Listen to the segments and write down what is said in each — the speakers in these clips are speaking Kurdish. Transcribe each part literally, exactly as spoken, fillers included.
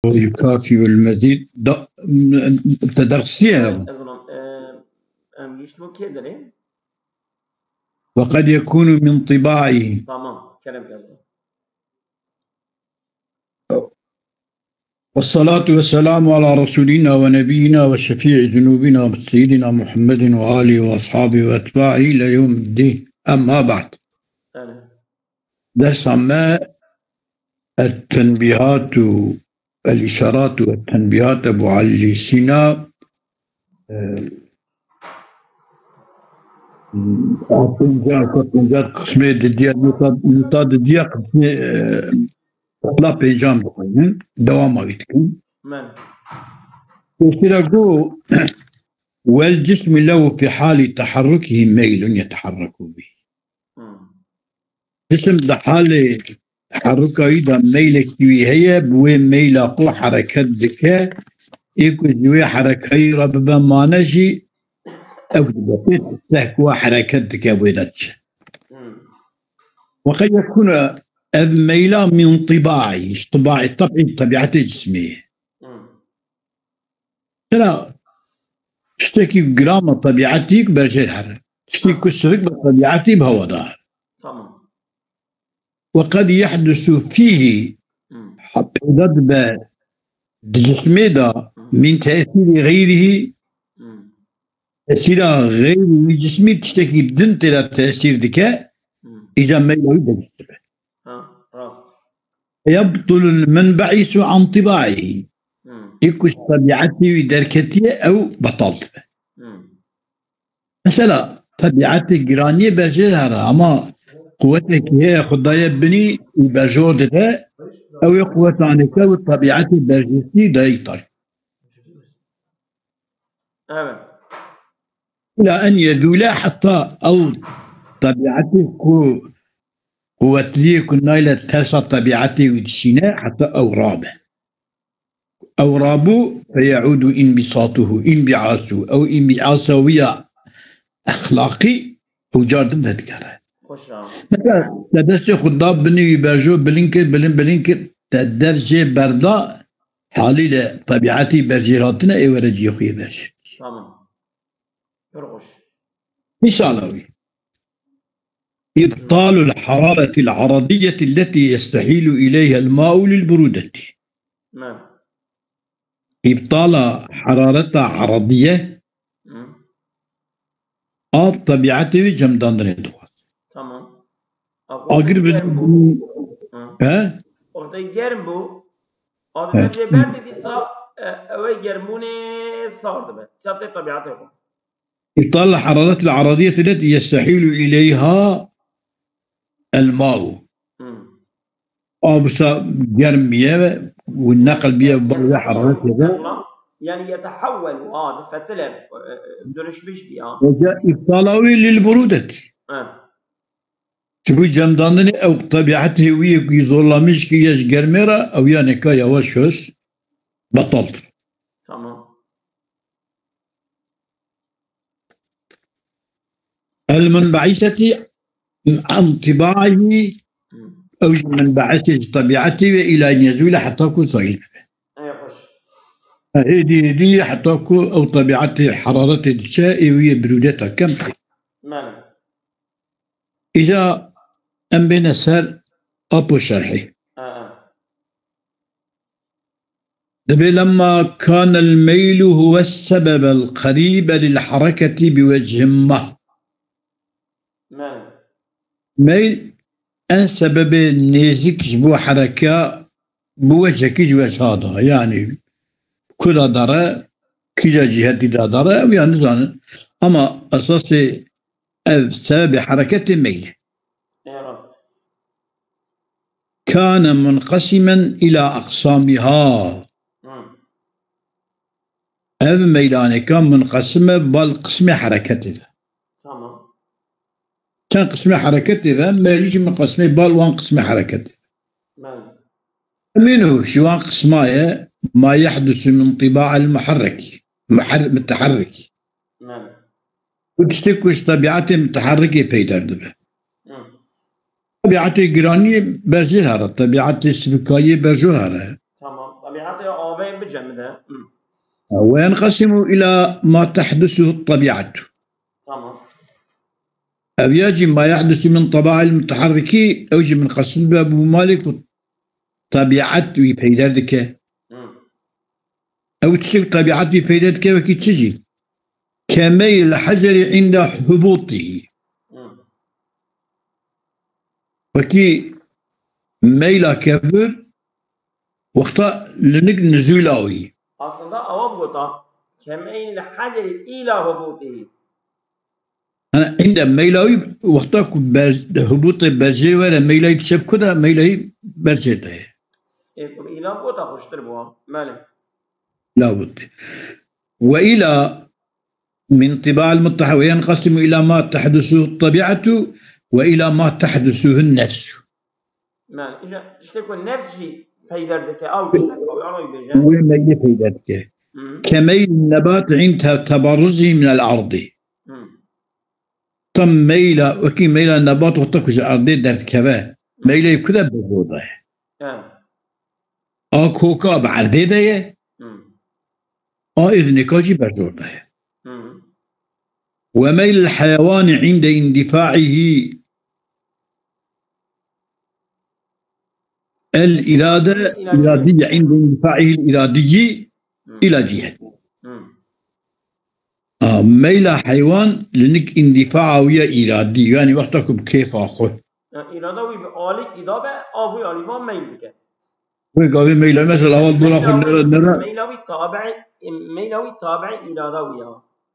يكافئ المزيد. Da, te dersî ye. Em, em, em, gişt bu kê derê? وقد يكون من طباعه. Tamam, kerem kerdin. والصلاة والسلام على رسولنا ونبينا وشفيع ذنوبنا سيدنا محمد وآله وأصحابه وأتباعه إلى يوم الدين. أما بعد. Belê. Dersa me التنبيهات، الإشارات والتنبيهات، Ebu Elî Sîna, e, pênca, pênca qismê didiya, nota, nota didiya qismê, e, qisma pêncam dixwînin, dewama wî dikin. Belê. Pêştî re got, والجسم له في حال تحركه ميل يتحرك به. Hmm. Cisim di halê teherruka wî de meylekî wî heye, bi wê meyla xwe hereket dike, ê ku ji wê herekayî re bibe mane jî, ew dibe pê tiştek wa hereket dike wê de diçe. Hmm. وقد يكون، ev meyla من طباعه، ji tibaî, tebî, tebîetê cismê ye. Hmm. Çira tiştekî giran be tebîetî ku berjêr here. Tiştî ku sivik be tebîetî bi hewa de here. Tamam. وقد يحدث فيه، Hmm. ha peyda dibe di cismê de, Hmm. من تأثير غيره، Hmm. tesîra xeyrî wî cismî tiştekî din tê de tesîr dike, Hmm. îca meyla wî derî dibe. Ha, rast. يبطل المنبعث عن طباعه. Hmm. Ê ku ji tebîetê wî derketiye, ew betal dibe. Hmm. Mesela, tebîetê giraniyê berjêr here, ama quwetekî heye xwe daye binî û berjor dide, ew ê quweta anêke û tebîetê berjêrtî daye îtar. Evet. إلى أن يزول، heta ew tebîetê ku quwetliyê ku nayle tersa tebîetê wî dişîne, heta ew rabe. Ew rabû, فيعود انبساطه، انبعاثه، ew înbîasa wî ya exlaqî ew car din vedigere. Xweş e. Mesela, te destê xwe da binî wî berjo, bilind kir, bilind, bilind kir, te dev jê berda, halîle tebîetî berjêrhatine ê were cihê xwe yê berjêr. Tamam. Pir xweş. Mîsala wî. إبطال الحرارة العرضية التي يستحيل إليها الماء للبرودة. Ne. Îbtala herareta eradiye Hı. av tebîetê wî cemdandinê dixwaz. Tamam. Agir bi Hı. He? Wextê germ bû, abi He. bence berdî dîsa, e, ew ê germûnê sar dibe. Dîsa tê tebîetê xwe. إبطال الحرارة العرضية التي يستحيل إليها الماء. Hı. Av wisa germ biye û neqil biye bar wê heraretê de. Yani yetehewwel, ha, difetile, e, dönüşmüş bir ya. Ve ca îbtala wî lil burudet. Hı. Ji bo cemdandinê ew tebîetê wî yê ku zorlamîş kiriye ji germê re, ew ya neka yavaş yavaş betal. Tamam. المنبعثة عن طباعه، Hı. ew ji menbeesê ji tebîetê ve, îla en yezûle, heta ku zayîl bibe. Ey xweş. Hêdî hêdî heta ku ew tebîetê heraretê diçe, ê wî yê birûdeta kem. Mele. Îca em bêne ser apo şerhê. Ha, ha. Dibê لما كان الميل هو السبب القريب للحركة بوجه ما. Mele. Meyl en sebebê nêzik ji bo hereke bi wecekî ji weca de. Yanî ku da dere, kîja cîhetî da dere, ew ya nizanin. Ama esasê ev sebebê hereketê meyl e. Ê rast. كان منقسما إلى أقسامها. Hı. Ev meylanêka munqesim e bal qismê hereketê de. Tamam. Çend qismê hereketê de, meyl jî munqesimê bal wan qismê hereketê de. Mele. Minhu, ji wan qisma ye, ma yehdusu min tiba'il muherrek, muher-, muteherrik. Mele. Bi tiştê ku ji tebîetê muteherrikê peyder dibe. Hı. Tebîetê giraniyê berjêr here, tebîetê sivikayiyê berjor here. Tamam. Tebîet Avê bicemide. Hı. وينقسم إلى ما تحدثه الطبيعة. Tamam. Ev ya jî ما يحدث من طبائع المتحرك, ew jî minqesim be Ebû Malik û tebiat wî peyder dike. Hı. Ew tiştek tebiat wî peyder dike wekî çi jî? كميل الحجر عند هبوطه. Hı. Wekî meyla kevir wexta li nik nizûla wî. Aslında awa bigota. Kemeyl heceri ila hubutihi. Hene, inde meyla wî wexta ku ber, hubutê berjê were, meyla wî diçe bi ku de, meyla wî berjê de ye. E, ku ila bigota xweştir bû. Belê. لابد. وإلى من طباع المتح وينقسم إلى ما تحدثه الطبيعة وإلى ما تحدثه النفس. Belê. Îja tiştê ku nefs jî peyder dike, ew tiştek ew ya wî bêje. Wê meylê peyder dike. Hı. كميل النبات عند تبرزه من الأرض. Hı. Tam meyla, wekî meyla nebat wexta ku ji erdê derdikeve. Meylê ku de berjor de ye. Evet. A koka bi erdê de ye, Hı. a êdinêka jî berjor de ye. Hı. وميل الحيوان عند اندفاعه الإرادة الإرادية عند اندفاعه الإرادي Hı. إلى جهة. Hı. A, meyla heywan li nik îndîfaa wî ye îradî, yanî wexta ku bi kêfa xwe. Yani irada wî bi alî îda be, a wî alî va meyl dike. Wê gavê meyla mesela awa dola xwe nere nere. Meyla wî tabi'î, meyla wî tabi'î irada wî ya.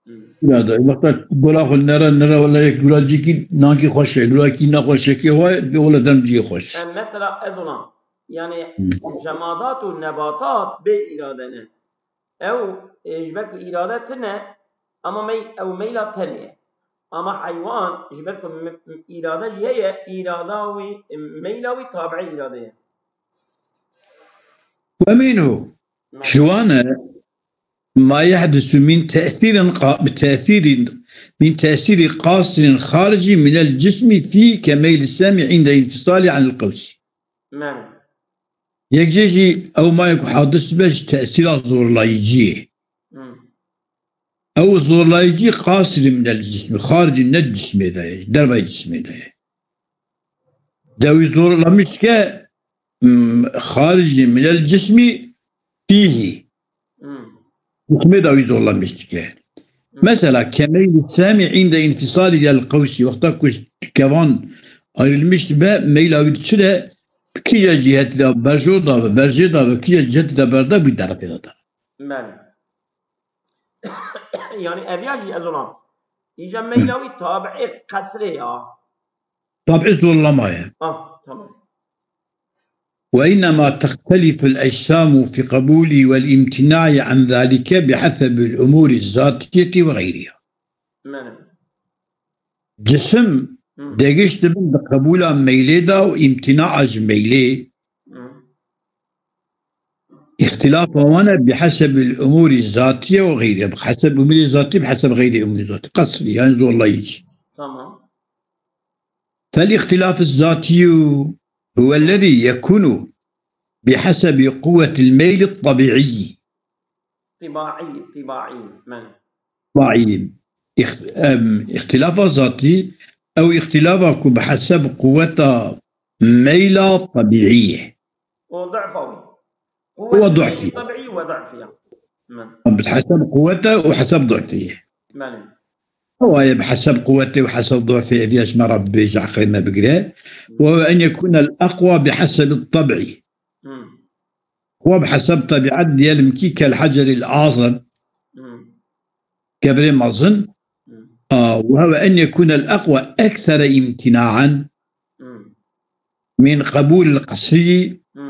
Hı. Îrada, wexta dola xwe nere nere wele yek gula cîkî nankî xweş e, gula kî nexweş e kê wa, wele dem cî xweş. E, mesela ez ona, yani Hı. cemadat û nebatat bê irade ne. Ew, e, ji ber ku îrade tune, ama mey-, ew meyla tenê ye. Ama heywan, ji ber ku m-, m-, îrade jî heye, îrada wî, e, meyla wî tabi'î îrade ye. ومنه, ji wan e, ما يحدث من تأثير قا-، بتأثير، من تأثير قاصر خارجي من الجسم فيه كميل السامع عند انفصاله عن القوس. Belê. Yek jê jî ew mayê ku hadis be ji tesîra zorlayiciyê. Hı. Ew zorlayicî qasirî min el cismî, xaricî ne cismê de ye, dervayê cismê de ye. De wî zorlamiş ke, m, xaricî min el cismî fîhî. Hı. Cismê de wî zorlamiş dike. Mesela kemeyli semî inde înfisali yel qewsî. Wexta ku kevan ayrılmış be, meyla wî diçire, kîje ciheti de berjor da be, berjê da be, kîje ciheti de berda, wî derefê de da. Belê. Yani ev ya jî ez ona. Îja meyla wî tabi'ê qesrê ya. Tabi'ê zorlama ye. Ah, tamam. وإنما تختلف الأجسام في قبوله والامتناع عن ذلك بحسب الأمور الذاتية وغيرها. Belê. Cisim Hı. degiş dibin di qebûla meylê de û îmtina ji meylê. Hı. اختلاف wana بحسب الأمور الذاتية وغيرها. Bi heseb umurê zatî, bi heseb xeyrê umurê zatî. Qesrî, yani zorlayıcı. Tamam. فالاختلاف الذاتي هو الذي يكون بحسب قوة الميل الطبيعي. Tibaî, tibaî. Belê. طبيعي. اخت-، أم، اختلاف ذاتي أو اختلاف ku bi heseb quweta meyla tebiî ye. O du'fa wî. Huwa du'fi. Tebiî ve du'fi ya. Men. Bi heseb quwete û heseb du'fê ye. Belê. Ewa ye bi heseb quwetê û heseb du'fê, ev ya ji me re bibêje, eqlê me bigire. Ve huwa en yekûne el-eqwa bi heseb tab'i. Hı. Wa bi heseb tebiat diyelim ki kel haceril azim, Hı. kevirê mezin. Hı. A, ve huwa en yekûne el-eqwa eksere imtina'an Hı. min qebûl el-qesrî. Hı.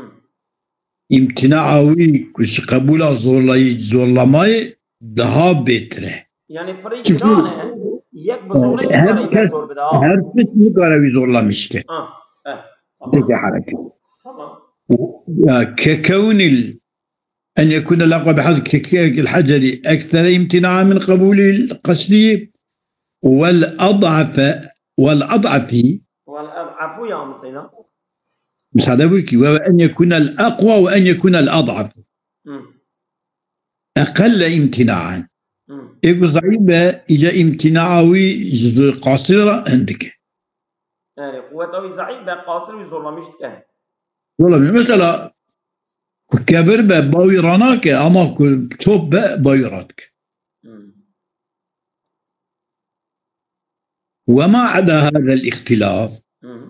Îmtina wî ku ji qebûla zorlayî, zorlamayê daha bêtir e. Yani pirî Çünkü giran e, yek bi zorê her nikare kes, zor bide ha. her kes nikare wî zorlamiş ke. Ah, eh. Tamam. Teke hareket. Tamam. Ya, ke kewnil, en yekûne laqwa bi haz-, ke, ke, el haceri eksere imtina min qebûlî qesrî, wel ad'afe, wel ad'afi, Wel ad'afu ya mesela. Misade bû ki, ve, ve en yekûne el aqwa ve en yekûne el ad'af. Hı. أقل امتناعا. Hmm. Ê ku zeîf be, îca îmtînaa wî ji qasirê re hindik e. Yani, quweta wî zeîf be, qasir wî zorlamiş dike. Zorlamiş. Mesela, ku kevir be, ba wî ranake, ama ku top be, ba wî radike. Hmm. وما عدا هذا الاختلاف، Hmm.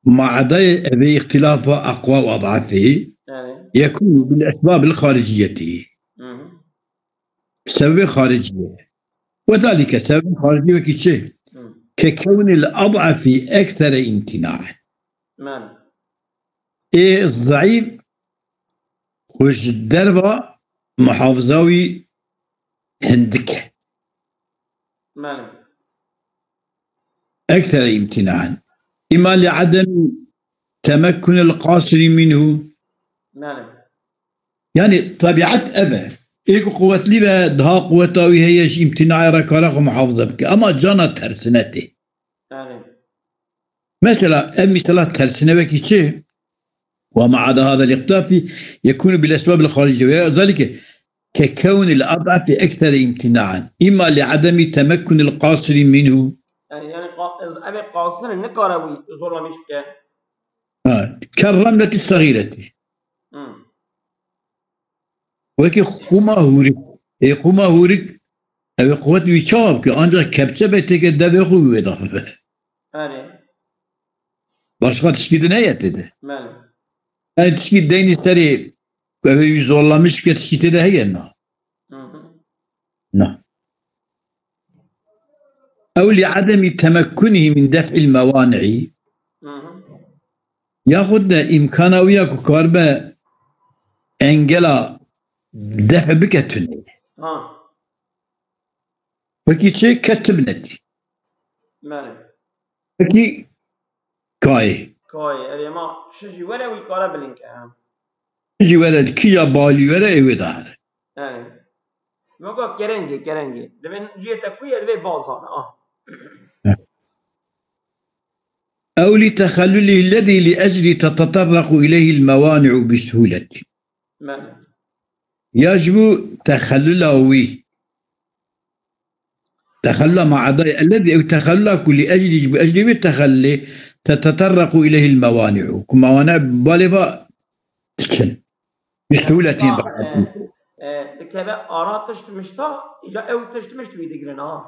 ما عدا evê اختلاف أقوى وأضعف، Yani. يكون بالأسباب الخارجية. Hmm. Sebebê xaricî ye. وذلك، sebebê xaricî wekî çi? Hmm. ككون الأضعف أكثر امتناعا. Yani. Ê zeîf xwe ji derva muhafiza wî hindik e. Yani. أكثر امتناعا. إما لعدم تمكن القاصر منه. Yani. Yani, tebiat ev e. Ê ku quwetlî be, daha quweta wî heye ji îmtînayê re kare xwe muhafiza bike. Ama cana tersine tê. Yani. Mesela, ev mîsala tersine wekî çi? وما عدا هذا الاختلاف يكون بالأسباب الخارجية، وذلك ككون الأضعف أكثر امتناعا، إما لعدم تمكن القاصر منه. Yani, yani, qa-, ev ê qasir nikare wî zorlamiş bike. Ha, كالرملة الصغيرة. Hmm. Wekî qûma hûrik. Ê qûma hûrik, ew ê quwet wî çawa bike? Ancak kepçe be têke devê xwe wê daxive. Erê. Başqa tişkî din heye tê de. Belê. Yani tişkî deynî serê, ku ew ê wî zorlamiş bike, tişkî tê de heye? Na. Hı hı. Na. Ew li edemî temekkunihi min def'il mewani'î. Hı hı. Yaxud de îmkana wî ya ku karibe engela def bike tune. Ha. Wekî çi? Ketibnetî. Belê. Wekî kayê. Kayê. Erê, ma şijî were wî kare bilînke, ha. Şijî were, kîja balî were ê wê dahre. Erê. Weka kerengê, kerengê. Divê cihê te ku ye, divê bazan, ah. Ew li texellulihi lezî li eclî teteterrequ ileyhil mewani'u bi suhuleti. Belê. Ya ji bo texellula wî. Texellula ma edayê ellezî, ew texellula ku li eclî, ji bo eclî wî texellulê, teteterrequ ileyhil mewani'u. Ku mewani'e balê va diçin. Bi suhuletî. Tamam, e, e, dikeve ara tişt mişta, îca ew tişt mişt wî digirin, ha.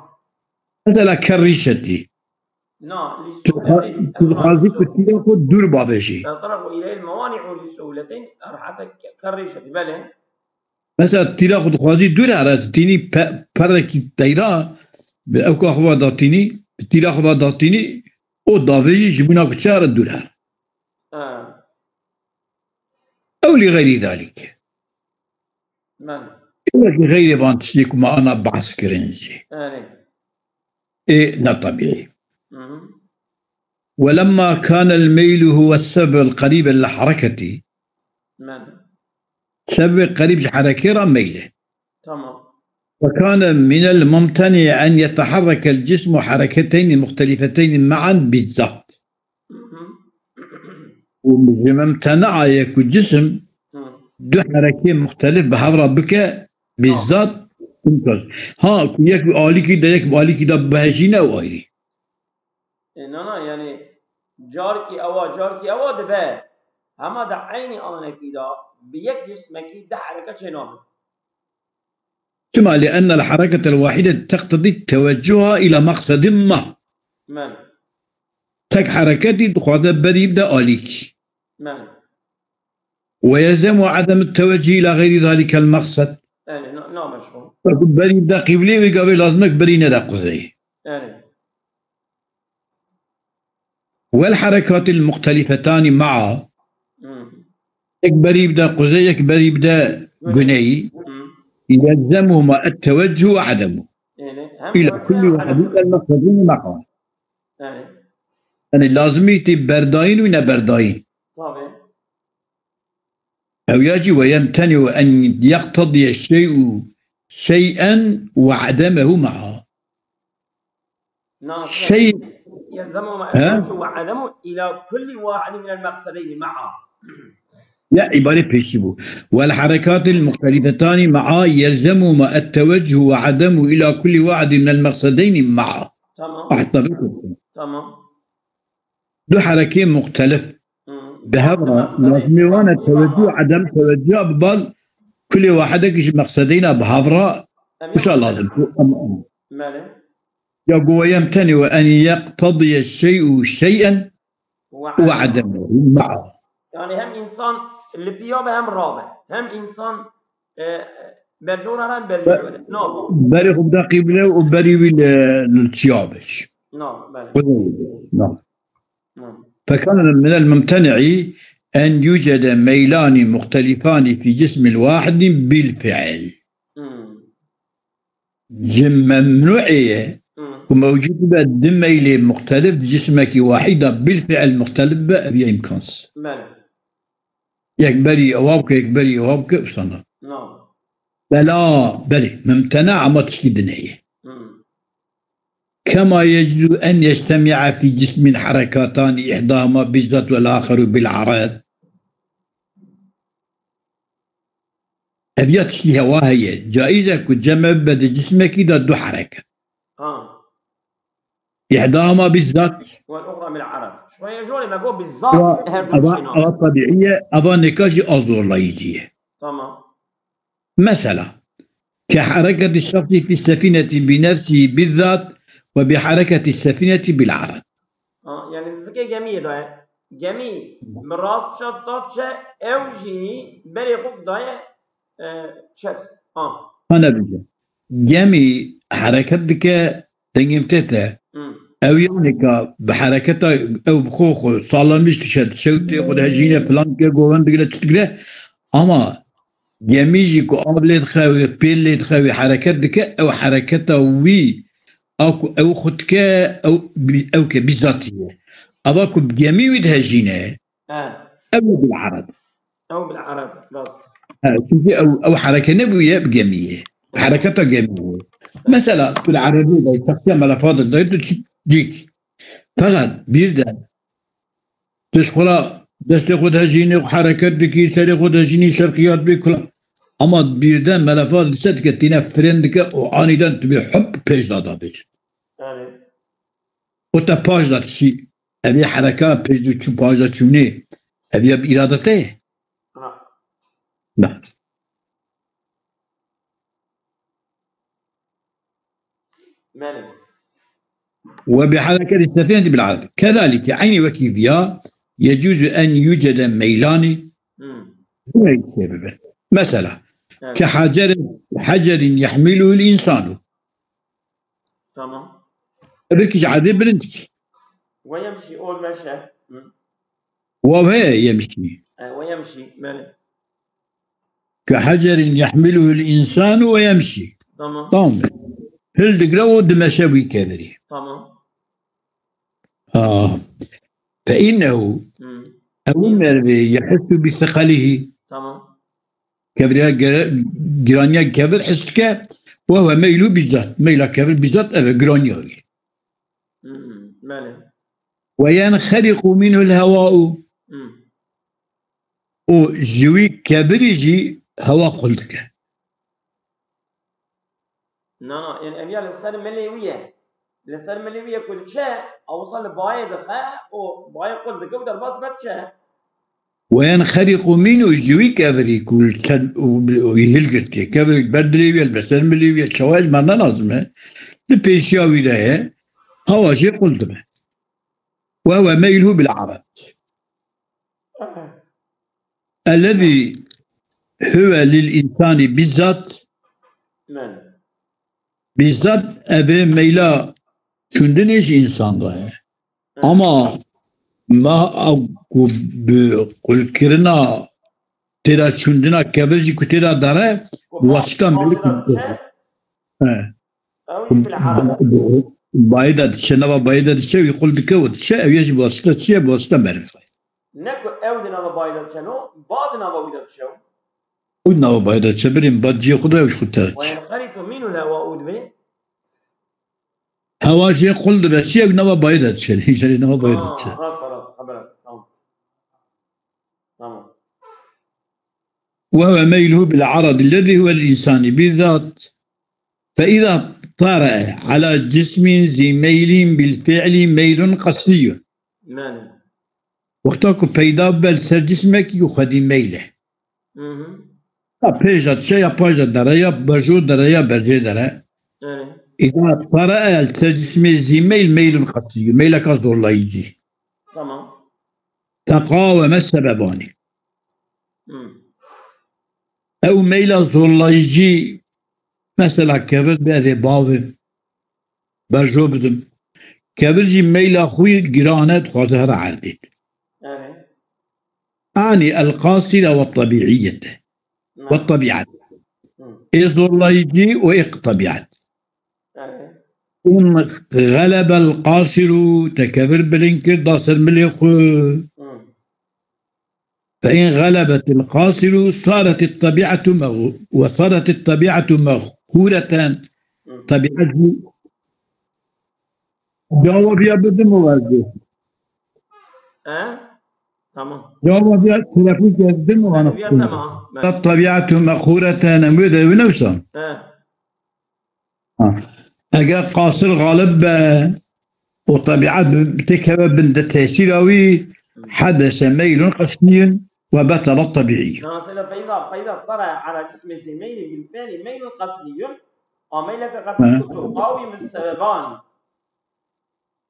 Mesela kerrîşetî. Na, li suhuletî. Tu dixwazî ku tîra xwe dûr bavêjî. Teteterrequ ileyhil mewani'u li suhuletî, erhete kerrîşetî, belê. Mesela tîra xwe dixwazî dûr here, tînî pe-, perekî teyra, bi ew ka xwe va datînî, bi tîra xwe va datînî, o davêjî ji bûna ku çi here dûr here. Ha. Ew li xeyrî dalîk. Belê. Ew li xeyrê van tiştê ku me ana behs kirin jî. Erê. Ê ne tebîî. Hı hı. ولما كان الميل هو السبب القريب للحركة. Belê. Sebebê qerîb ji herekê re meyl e. Tamam. وكان من الممتنع أن يتحرك الجسم حركتين مختلفتين معا بالذات. Hı hı. Û ji mimtena ye ku cisim Hı. du herekê muxtelif bi hev re bike, bizzat imkaz. Ha, ku yek bi alîkî de, yek bi alîkî de bihejîne, ew ayrî. E, na, na, yani, carkî ewa, carkî ewa dibe. Hema de eynî anekî de bi yek cismekî du hereke çênabe. Çima? لأن الحركة الواحدة تقتضي التوجه إلى مقصد ما. Belê. Tek hereketî dixwaze berî bide alîkî. Belê. ويلزم عدم التوجه إلى غير ذلك المقصد. Belê, na-, nameşxul. Wekî berî bide qîblê, wê gavê lazim e ku berî nede quzeyê. Belê. والحركات المختلفتان معا. Hı. Yek berî bide quzey, yek berî bide guneyî. Hı. يلزمهما التوجه وعدمه. Yani, hem إلى كل واحد من المقصدين معا. Yani. Yani lazimî tê berdayîn û neberdayîn. Tabii. Ew ya jî ويمتنع أن يقتضي الشيء شيئا وعدمه معا. Na, na, Şey- يلزمهما He? التوجه وعدمه إلى كل واحد من المقصدين معا. Ya îbarê pêşî bû. والحركات المختلفتان معا يلزمهما التوجه وعدمه إلى كل واحد من المقصدين معا. Tamam. Ahtabe kurdum. Tamam. Du herekê muxtelif Hı. bi hev re lazimê wan e teweccuh û edem teweccuha bi bal kulê wahidekî ji meqsedeyna bi hev re Em wisa lazim. Belê. Ya go ويمتنع أن يقتضي الشيء شيئا وعدمه معا. Yani hem insan li piya be hem rabe. Hem insan, e, berjora hem berjora. No. Berê xwe bida qîble û berî wî li, li çiya be. No, belê. Xwedê, no. No. فكان من الممتنع أن يوجد ميلان مختلفان في جسم واحد بالفعل. Hmm. Ji memnûê ye Hmm. ku mewcûd be du meylê muxtelif di cismekî wahî de bilfiil muxtelif be, ev ya îmkansız. Belê. Yek berî ewa bike, yek berî ewa bike, wisa na. Na. Bela, belê, mimtena ama tişkî din heye. Hmm. كما يجوز أن يجتمع في جسم حركتان إحداهما بالذات والآخر بالعرض. Ev ya tiştî hewa heye. Caiz e ku cem bibe di cismekî de du hereket. Ha. إحداهما بالذات. والأخرى بالعرض. Şoya jolê me got بالذات Eva, her du eva, çîna. Eva tabiî ye, eva nêka jî a zorlayîcî ye. Tamam. Mesela, كحركة الشخص في السفينة بنفسه بالذات وبحركة السفينة بالعرض. Ha, yani zikê gemiyê daye. Gemî bi rast çat da çe, ew jî berê xwe daye, e, çep. Ha. Hane bije. Gemî hereket dike, dengê min tê te. Hmm. Ew yanî ka bi hereketa ew bi xwe xwe salamîş dişe, dişewitê xwe dihejîne, filan dike, govend digire, çi digire. Ama gemî jî ku av lê dixe wê, pêl lê dixe wê, hereket dike, ew hereketa wî a ku ew xwe dike, ew bî-, ew ke bîzatî ye. Ava ku bi gemî wî dihejîne, He. ew bil ereb. Ew bil ereb, rast. He, çünkü ew, ew hereke nebûye bi gemî ye. Hereketa gemî ye. Mesela, tu li erebî de, taksiya melefa de, tu çi dîk. Feqet bir de Tu ji xwe re destê xwe dihejînî, hereket dikî, serê xwe dihejînî, şerqiyat bê kula. Ama birden melefa dise dike, tîne frên dike û anîden tu bê hop pêş de dabêj. Yani. Û te paş de dişî. Ev ê hereka pêş de çû, paş de çûnê. Ev ya bi îrade te ye? Ha. Na. Belê. وبحركة السفينة بالعرض. كذلك, eynî wekî viya, يجوز أن يوجد ميلان. Hmm. Bu ne şey bibe? Mesela, Evet. كحجر, حجر يحمله الإنسان. Tamam. Ev ki ji erdê bilind. Ve yemşi, o meşe. Hı. Waw heye yemşî. E, ve yemşi, belê. كحجر يحمله الإنسان ويمشي. Tamam. Tamam. Hildigre û dimeşe wî kevirî. Tamam. Aa. فإنه Hmm. Ew merivê يحس بثقله. Tamam. Kevriya gere-, giraniya kevir his dike. وهو ميله بالذات. Meyla kevir bizat ev e giraniya wî. Hmm, belê. وينخرق منه الهواء. Hmm. Û ji wî kevirî jî hewa qul dike. Na, na, yani ev ya li ser milê wî ye. Li ser milê wî ye ku diçe, ewsa li bayê dixe û bayê qul dike û derbas be diçe. وينخرق منه, ji wî kevirî ku li ser û, û hilgirtiye. Kevirî ber dilê wî ye, li ser milê wî ye. Çawa ez me ne lazim e? Li pêşiya wî de ye. Hewa jê qul dibe. وهو ميله بالعرض. الذي هو للإنسان بالذات. Belê. Bizat ev ê meyla çûndinê ji însan de ye. Evet. Ama ma ew ku bi qulkirina têra çûndina kevir jî ku têra dere, Ku wasita ba-, melek ba-, He. Ew Ku bil ereb. bayê de diçe, nava bayê de diçe, wî qul dike û diçe, ew yê jî wasita çi ye? Wasita meriv. Ne ku ew di nava bayê de diçe, no, ba di nava wî de diçe. Û nava bayê de diçe, birîn ba cihê xwe de ew ji xwe te diçe. Ve yenxeriqu minhu l-hewa'u divê. Hewa jê qul dibe, çi ew nava bayê de diçe, hîjarê nava bayê de diçe. Aa, rast, rast, xebera, tamam. Tamam. وهو ميله بالعرض الذي هو للإنسان بالذات، فإذا طرأ على جسم ذي ميل بالفعل ميل قصري. Belê. Wexta ku peyda bibe li ser cismekî ku xwedî meyl e. Hı hı. Ya pêş de diçe ya paş de dere, ya berjor dere ya berjê dere. Belê. Îda tara el ser cismê zî meyl, meylun qasî, meyleka zorlayıcı. Tamam. Teqaweme sebebani. Hı. Ew meyla zorlayıcı, mesela kevir be ez ê bavim, berjo bidim. Kevir jî meyla xwe giran e, dixwaze here erdê. Evet. Ani el qasire ve tabiiyete. Hı. Ve tabiat. Hı. Ê zorlayıcı û ê tabiat. Evet. In xelebel qasiru, te kevir bilind kir, da ser milê xwe. Hı. Fe in xelebetil qasiru saretit tabiatu meğ-, ve saretit tabiatu mexureten. Hı. Tabiat jî cevabı ya bidim o vazgeçtim. He? Tamam. Cevabı ya telefon geldim o. Tamam. Tabiatu mexureten, em wê de wî newsan. He. Ha. Eger qasir xalib be û tebiat bi-, têkeve bin de tesîra wî, hedese meylun qesdiyun ve betele tebiî. Nasıl feyda, feyda tara ala cismi zi meyli bil fiili meylun qesdiyun, a meyleke qesdiyun. Ha. Tuqawim sebebanî.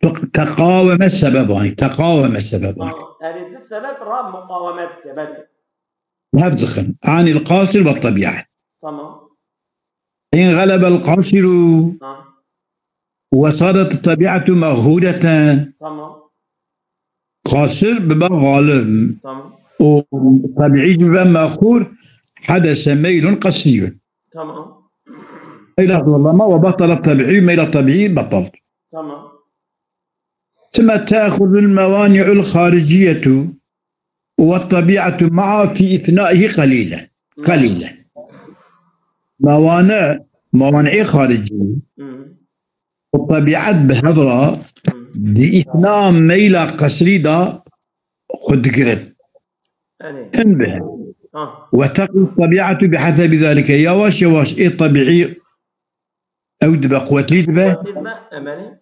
Tuq-, teqaweme sebebanî, teqaweme sebebanî. Tamam. Erê di sebeb ra muqawemet dike, belê. Hev dixin. Anil qasir ve tebiat. Tamam. In xelebel qasiru Ha. ve saret tebiatu mexureten. Tamam. Qasir bibe xalib. Tamam. Û tebiî bibe mexur, hedese meylun qasiyun. Tamam. Meyla zorlama ve betele tebiî, meyla tebiî betal. Tamam. Sime te'xuzul mevani'ul xariciyetu ve tebi'atu ma'a fi ifnaihi qalilen. Hı. Qalilen. Mewane, mewane'ê xaricî Hı. û tebiat bi hev re Hı. di îfna meyla qesrî de xwe digirin. Erê. Hin bi hin. Ha. Ve tequ tebiatu bi hesebi zalike. Yavaş yavaş ê tebiî ew dibe, quwetlî dibe. Quwetlî dibe, e, belê.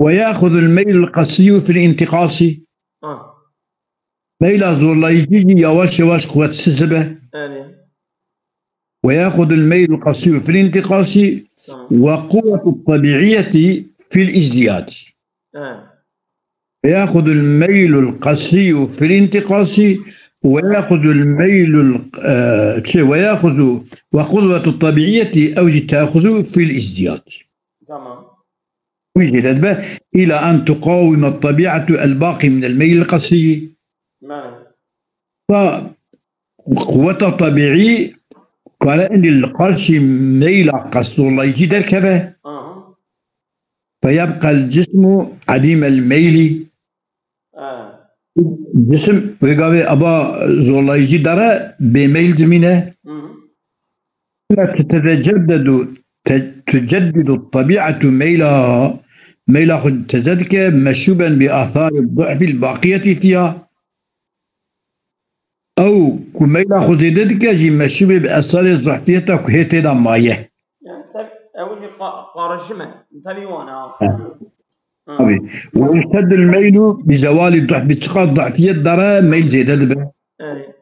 Ve ya'xuzul meylul qesrî fil întiqasî. Ha. Meyla zorlayıcı jî yavaş yavaş quwetsiz dibe. Erê. Ve ya'xuzul meylul qesrî fil întiqasî Tamam. ve quwwetut tebiiyeti fil izdiyadi. He. Ve ya'xuzul meylul qasî fil întiqasî ve ya'xuzul meylul, e, şey, ve ya'xuzu ve quwwetut tebiiyeti ew jî te'xuzu fil izdiyadi. Tamam. Wî jî dibe, ila en tuqawime tebiatu el baqî minel meylil qasî. Belê. Ta quweta tebiî kare indi li qarşî meyla qasî zorlayıcı derkeve. Aha. Feyebqel cismu edîmel meylî. Ha. Cisim wê gavê aba zorlayıcı dere bê meyl dimîne. Hı hı. Tetejeddedu, te-, tuceddidu tebi'atu meyla, meyla xwe teze dike, meşûben bi asari du'fil baqiyeti fiha. Ew ku meyla xwe zêde dike jî meşûbê bi esarê zehfiyeta ku hê tê de maye. Yani tabi, ew jî qa-, qarişim e. Tabi wan e. Ha. Ha. Tabi. Ve yuşteddul meylu bi zewali duhfi, çiqas duhfiyet dere, meyl zêde dibe. Evet.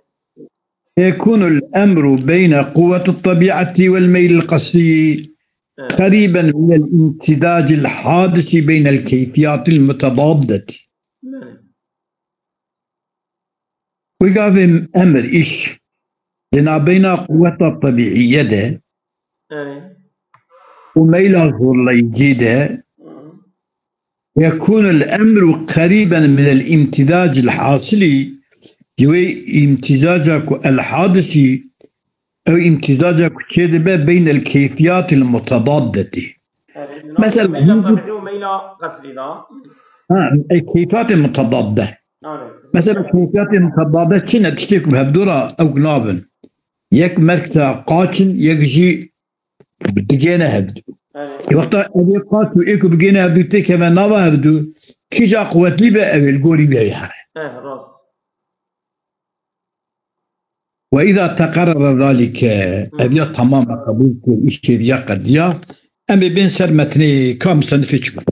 Yekunul emru beyne quwwetut tebiati vel meylil qasî Evet. qeriben minel imtizacil hadisi beynel keyfiyatil mutadaddeti. Belê. Wê gavê emir, îş, di nabeyna quweta tebiîye de Erê. û meyla zorlayıcî de Hı. yekunul emru qeriben minel imtizacil hasili, ji wê imtizaca ku el hadisi, ew imtizaca ku çêdibe beynel keyfiyatil mutadaddeti. Erê, di nav Mesela, meyla hûn tebiî û meyla qesrî de. Ha, e, keyfiyatê mutadadde. Erê. Mesela keyfiyatê mutadadde çi ne? Tiştê ku bi hevdû re ew nabin. Yek merkeza qaç in, yek jî digêne hevdû. Erê. Wexta ev ê qaç û ê ku bigêne hevdû têkeve nava hevdû, kîja quwetlî be ew ê li gorî wê here. Eh, rast. وإذا تقرر ذلك، ev ya tamam qebûl kir, îşê ya qediya, em ê bên ser metnê ka musenifê çi got.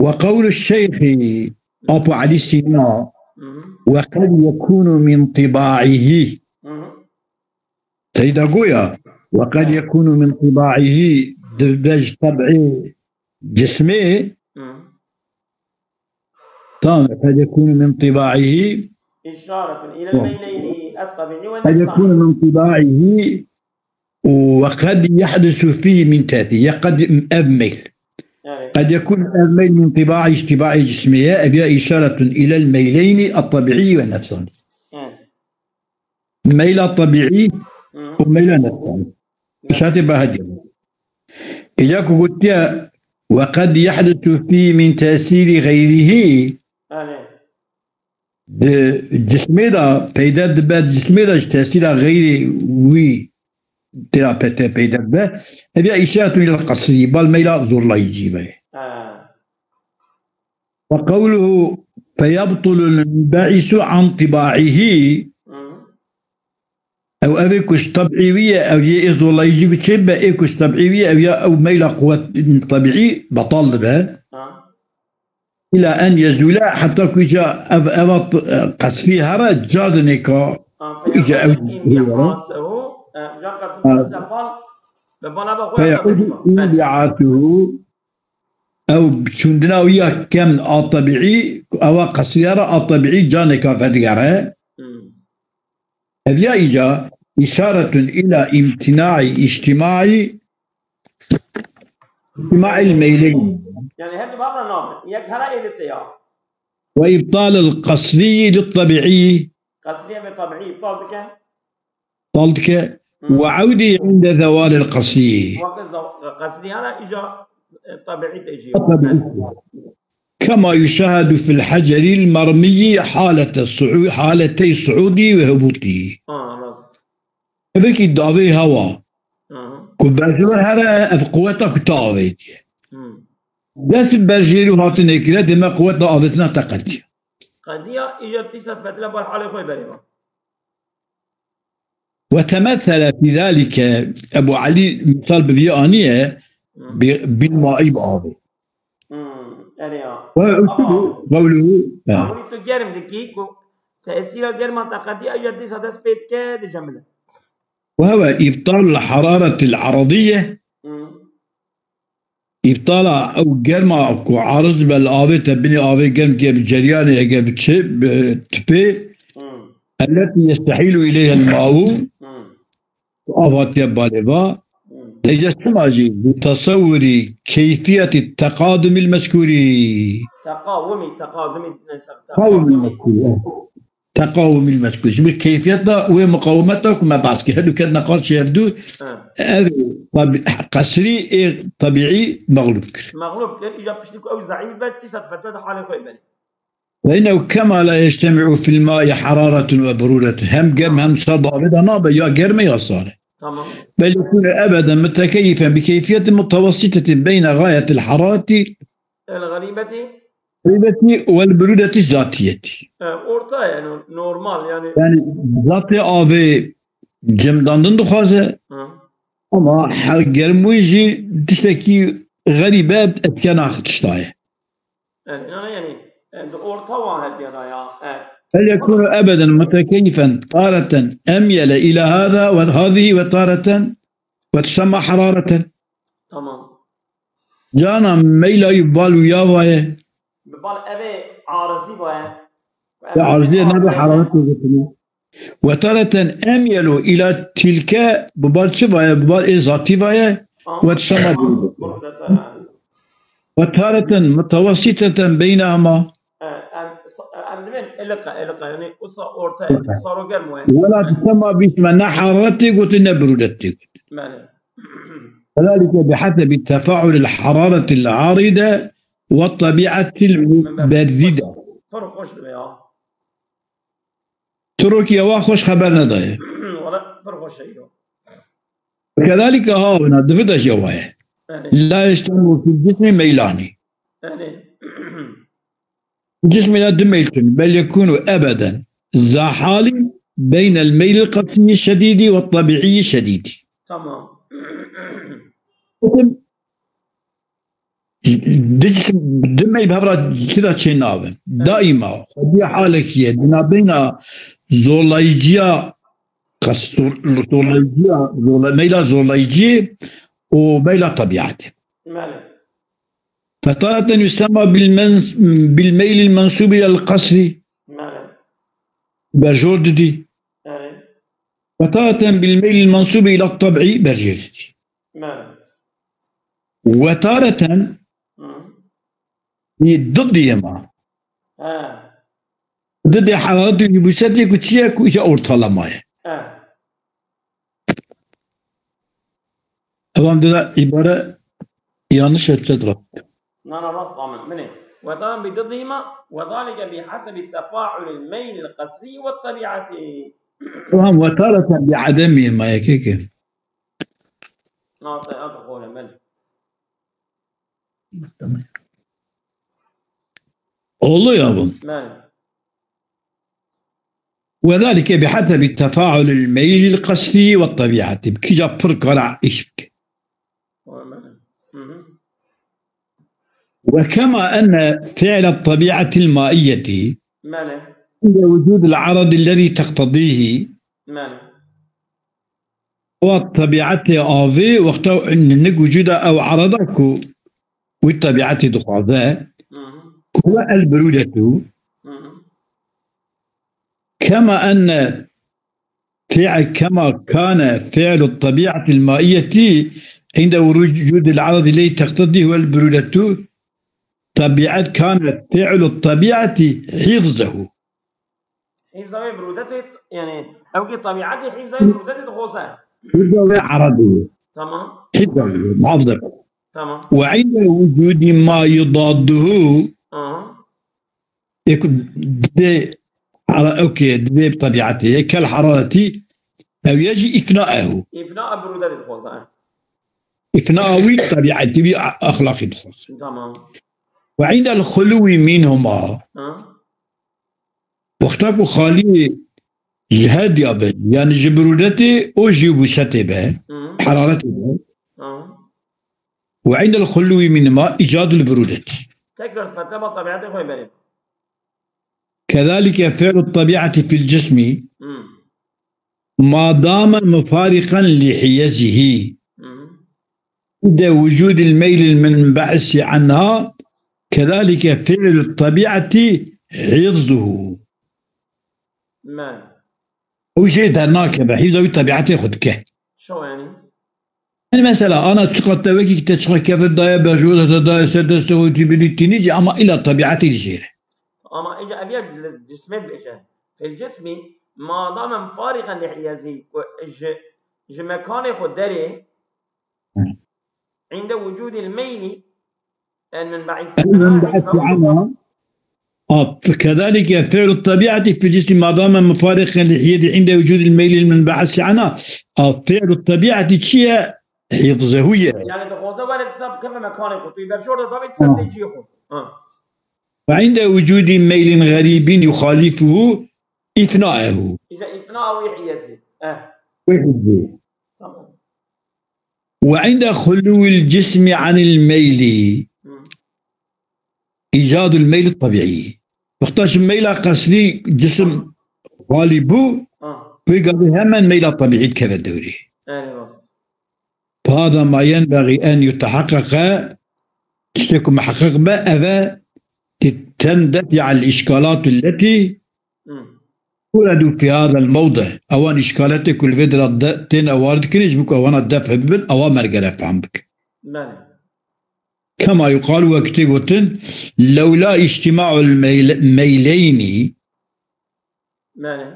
وقول الشيخ Apo Elî Sîna, وقد يكون من طباعه. Teyda goya, وقد يكون من طباعه, dibe ji teb'ê cismê, Tamam, قد يكون من طباعه. إشارة إلى الميلين الطبيعي والنفساني. قد يكون من طباعه وقد يحدث فيه من تأثير. Ya qed ev meyl. قد يكون ev meyl من طباعه, ji tiba'ê cismê ye, ev ya إشارة إلى الميلين الطبيعي والنفساني. Meyla tebîî û meyla nefsanî. Îşatê Behecî. Îca ku gotiye, "Ve qed yehdisu fî min tesîrî xeyrîhî." Belê. Di cismê de, peyde dibe, di cismê de ji tesîra xeyrê wî tira pete peyde dibe. Ev ya îşaretun îlel qesrî, bal meyla zorlayîcî be. Ha. Ve qewluhu feyebtulul munbe'isu an tibaihi. Ew evê ku ji teb'î wî ye, ew yê ê zorlayîcî ku çê bibe, ê ku ji teb'î wî ye, ew ya ew meyla quwet tebîî betal dibe. Îla en yezûle, heta ku îca ev, eva t-, qesrî here, ca dinê ka îca ew. Feyaudu înbi'asuhu, e, ca qesrî bal, be bal eva xwe ya tebîî. Feyaudu înbi'asuhu, ew çûndina wî ya kem a tebîî, ewa qesriya re a tebîî caneka vedigere. Ev ya îca îşaretun îla îmtînaî îctîmaî, îctîmaîl meyleyn. Yani her du bab re nabin. Yek hera êdî te ya. Ve îbtalil qesrî lit tebîî. Qesrî ve tebîî îbtal dike. Tal dike. Ve evdî inde zewalil qesrî. Wextê zew-, qesrî hene, îca, e, tebîî tê jî. Tebîî. Kema yuşahedu fil heceril mermiyî halete su'u-, haletey su'udî ve hubutî. Ha, rast. Belkî davê hewa. Aha. Ku berjewir here, ev quweta ku ta avêtiye. Dest berjêrî û hatinê kire, deme quweta avêtina te qediya. Qediya, îca dîsa fetile bar halê xwe berê va. Ve temethele fî zalike, Ebu Elî misal bi vî aniye, bi, bil maî bi avê. Erê ya. Ve usulü qewluhu. Ama tu germ dikî ku tesîra germa te qediya ya dîsa dest pê dike dicemile. Ve hewe îbtal hararetil aradiye. Îbtala ew germa ku ariz be li avê te, binê avê germ ke bi ceryanê, heke bi çi, bi tipê, elleti yestehîlu ileyhel ma'u, ku av hatiye balê va, leyce sima jî bi tesewurî keyfiyetî teqadumîl mezkûrî. Teqawumî, teqadumî, neyse, teqawumîl mezkûrî, evet. Teqawumîl mezkûr. Ji ber keyfiyeta wê muqawimeta ku me behs kir. Her du ketina qarşî hev du, ev tabi-, qesrî ê tebîî mexlûb kir. Mexlûb kir, îca piştî ku ew zeîf be, dîsa fetve di halê xwe berê. Fe innehu kema la yectemi'u fil ma'i hararetun ve burûretun. Hem germ hem sar di avê de nabe, ya germ e ya sar e. Tamam. Bel yekûnu ebeden mutekeyifen bi keyfiyetin mutewessitetin beyne gayetil harareti. El xerîbeti. Xerîbetî û el birûdetî zatiyetî. E, orta yani, normal yani. Yani zatê avê cemdandin dixwaze, ama her germûn jî tiştekî xerîbe etkena tişta ye. Yani, yani, yani, e, di orta wan hetiye da ya. E. Hel yekûnu ebeden mutekeyfen tareten emyele ila hada ve hadihi ve tareten ve tusemma harareten. Tamam. Cana meyla wî bal û ya vaye. Bi bal evê arizî vaye. Ya arizî ne bi hararet gotinî. Ve tareten emyelu ila tilke, bi bal çi vaye, bi bal ê zatî vaye. Ve tusemma. Ve tareten mutewessiteten beynehuma. E, em, em dibên ilika, ilika, yani usa orta, saro germ we. Ve la tusemma bisme, ne hararet tê gotin, ne birûdet tê gotin. Belê. Ve zalike bi hasebi tefaulil hararetil aride ve tabiatil muberride. Pir xweş dibe ya. Tirokî ewa xweş xeber nedaye. Wala pir xweş e îro. Kezalike ha wina, di vir de jî ewa ye. Yani. La yectemi'u fil cismi meylanî. Yani. Cismê de du meyl tune. Bel yekûnu ebeden. ذا حال بين الميل القصري الشديد والطبيعي الشديد. Tamam. Di, di meyl bi hevra çi de çê navin. Daîma xwedî halekî ye di nabeyna zorlayıcıya, qas-, zor-, zorlayıcıya, zorla-, meyla zorlayıcı û meyla tabiatê. Belê. فتارة يسمى بالمن-، بالميل المنسوب إلى القصر. Belê. Berjor didî. Belê. وتارة بالميل المنسوب إلى الطبع. Berjêr didî. Belê. وتارة Hı. ضدی ma. He. ضد hararet û yubûsetê ku çi ye, ku îca ortalama ye. He. Evan dira îbare yanlış hepset rast. Nana rast amin. Minê. وتارة بضدهما وذلك بحسب تفاعل الميل القصري والطبيعة. Tamam, وتارة بعدمهما yekê ki. Nate at xole belê. Oldu ya bu. Belê. وذلك بحسب تفاعل الميل القصري والطبيعة. Bi kîja pir kara iş bike. Belê. Hı hı. وكما أن فعل الطبيعة المائية Belê. عند وجود العرض الذي تقتضيه. Belê. Wa tebiatê avê wexta nik wicûda ew ereda ku wî tebiatê dixwaze, Hı hı. ku huwa el birûdetu, Hı hı. kema enne fi'l, kema kane fi'lu tebiatil maiyeti inde wucûdil eredi ley teqtedî huwel birûdetu, tebiat kane fi'lu tebiati hifzehu. Hîfza wê birûdetê, yani ew ki tebiatê hîfza wê birûdetê dixwaze. Hifza wê eredi. Tamam. Hifza wê, muhafaza. Tamam. Ve inde wucûdî ma yudadduhu. Aha. Ê ku dibê hara-, ew ke dibê tebiatê ye, kel harareti, ew ye jî îfnaehu. Îfna birûdetê dixwaze. Îfna wî tebiatî wî a-, exlaqî dixwaze. Tamam. Ve indel xuluwî mînhuma. Ha? Wexta ku xalî ji her diya be, yani ji birûdetê û ji yubûsetê be, Hı. heraretê be. Ha. Ve indel xuluwî mînhuma îcadul birûdet. Tekrar fete ba tebiatê xwe berê. Kezalike fi'lu tebiati fil cismi Hı. ma dame mufariqan li hiyezihi. Hı. Inde wucudil meylil munba'isi anha, kezalike fi'lu tebiati hifzuhu. Me. Ew jê dernakeve, hîvda wî tebiatê xwe dike. Şo yani. Yani mesela ana çiqa te wekî te çiqa kevir daye berjû te daye ser destê xwe tî bilî tînî jî ama îla tebiatê jê re. Ama îca ev ya cismê dibêje. Fil cismî ma dame mufariqan li hiyezî, ku ji, ji mekanê xwe derê, Hı. inde wucudil meylî, en min ba'is En min ba'is ana. At, kezalike fi'lu tebiati fil cismi ma dame mufariqan li hiyezî inde wucudil meylî min ba'is ana. At, fi'lu tebiati çi ye? Hifzehu ye. Yani dixwaze were disa bikeve mekanê xwe. Tu berjor de davê disa teciyê xwe. Ha. Ve inde wucudi meylin xerîbin yuxalifuhu îfnaehu. Îca îfna wî hiyezî. Eh. Wê hizbê. Tamam. Ve inde xuluwil cismi anil meyli Hı. îcadul meyli tebiî. Wexta ji meyla qesrî cisim xalî bû, Ha. wê gavê hemen meyla tebiî dikeve dewrê. Erê rast. Fehada ma yenbexî en yuteheqqeqe, tiştê ku miheqeq be, ev e, li tendefi'el îşkalatu letî Hı. turedu fî hadel mewdi. Ewan îşkaletê ku li vê dira de-, tên ewar dikirin, ji bo ku ewana def bibin, ewa me gere fehm bikin. Belê. Kema yuqal, wek tê gotin, lewla îctima'ul meyle-, meyleynî, Belê.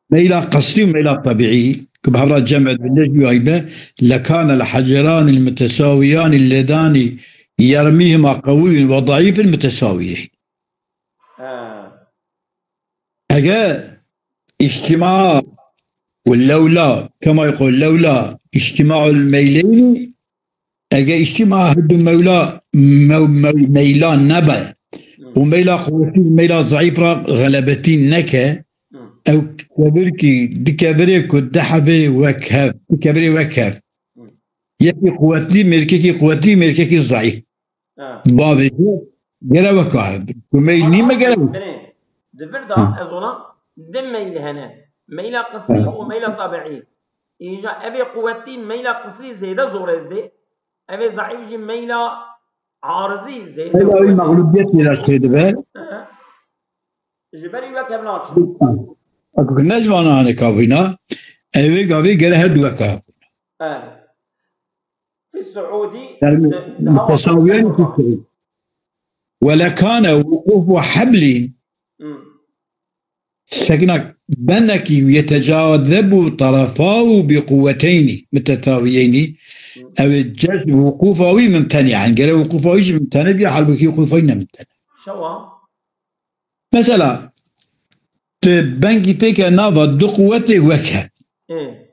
meyla qesrî û meyla tebiî, ku bi hevra cem edibin, ne jî wayî be, lekane el heceranil mutesawiyanî ledani yermîhima qewiyun ve zayîfil mutesawiyeyn. Ha. Eger îctima û lewla, kema yekul lewla îctimaul meyleynî, eger îctima her du mewla, mew-, mew-, meyla nebe û meyla quwetî û meyla zayîf ra xelebetî neke, Ew kevirkî, di kevirê ku di hevê wek hev, di kevirê wek hev. Yekî quwetlî, mêrkekî quwetlî, mêrkekî zayîf. Ha. Bavê jî gere weka hev. Ku meyl nî me gere wek. Binê, di vir de Hı. ez ona di meyl hene. Meyla qisrî Hı. û meyla tabiî. Îja evê quwetlî meyla qisrî zêde zor didê. Evê zayîf jî meyla arizî zêde Meyla wî zor didê. mexlûbiyet lê çêdibe. Hı. Ji ber wî wek hev naçin. Eku ne ji vana hane kabîna, evê gavê gere her du weka hev. Evet. Fi Suudi Yani de, de, mütesawiyen fi Suud. Ve lekane vukufu hablin Hmm. sekna benekî yetecazebu tarafahu bi quwweteyni mutetawiyeyni. Hmm. Ev cezb vukufa wî mimteni'en. Gere vukufa wî jî mimtene biya, halbuki vukufa wî ne mimtene. Şewa. Mesela, tu bengî têke nava du quwetê wek hev. Ê.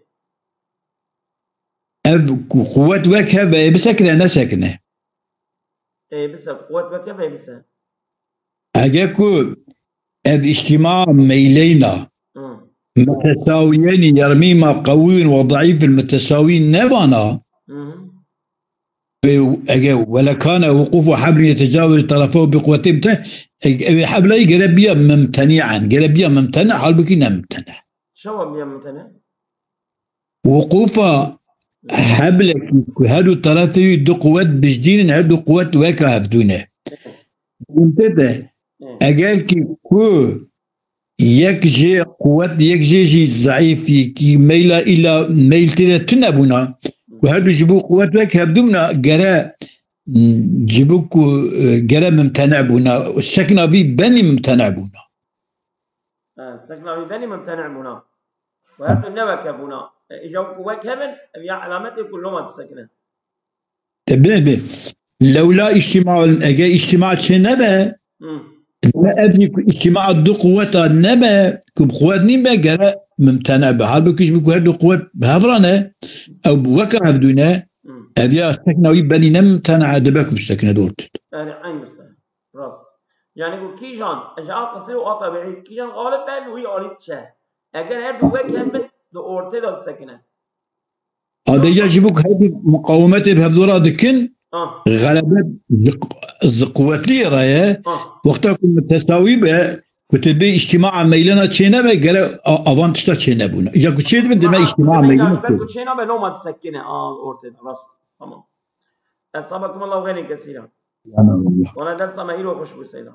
Ev ku quwet wek hev e, bisekine, nesekine? Ê, bise, quwet wek hev e, bise. Eger ku ev îctîma meyleyna Hı. mutesawiyenî, yermîma qewiyun ve daîfil mutesawî nebana, Hı hı. Ê, ege welekane wuqûf û heblin yetecawir tarafahu bi quwwetê mimtene, e, ev heblayî gere biya mimteni'en, gere biya mimtene, halbukî ne mimtene. Çawa biya mimtene? Wuqûfa heblekî ku her du tarafê wî du quwwet bijdînin, her du quwwet weka hevdû ne. Mimtene, Hı. eger ki ku yek jê quwet, yek jê jî zeîf, yekî meyla îla meyl tê de tune bûna, ku her du ji bo quwet wek hevdû bûna, gere, ji bo ku, e, gere mimtene bûna, sekna vî benî mimtene bûna. Ha, sekna vî benî mimtene bûna. Û her du ne wek hev bûna. E, îja ku wek hev in, ev ya elametê ku loma disekine. E, bê, bê. Lewla îctîma, ege îctîma çê nebe, Hı. me ev jî ku îctîma du quweta nebe, ku bi quwet nîn be, gere mimtene be. Halbukî ji bo ku her du quwet bi hev re ne, ew bi weka hevdû ne, Hı. ev ya sekna wî benî ne mimtene, dibe ku bisekine dor tut. Yani eyn wisa. Rast. Yani ku kîjan, ji a qisrî û a tebiî, kîjan xalib be, li wî alî diçe. Eger her du wek hev bin, di ortê de disekine. Adega ji bo ku her du muqawemetê bi hevdora dikin, Ah. xelebet ji q-, ji quwetliyê re ye. Ah. Wexta ku mutesawî be, ku tu bê îctîmaa meylena çênebe, gere a-, avan tişta çênebûne. Ya ku çêdibin, dime Aha, îctîmaa dime meylena ya ji ber çê. ku çênabe, loma disekine, a, ortê de, rast. Tamam. Eshabakum Allahu xeyrên kesîra. Yanallah. Wana desta me îro xweş bû, Seyda.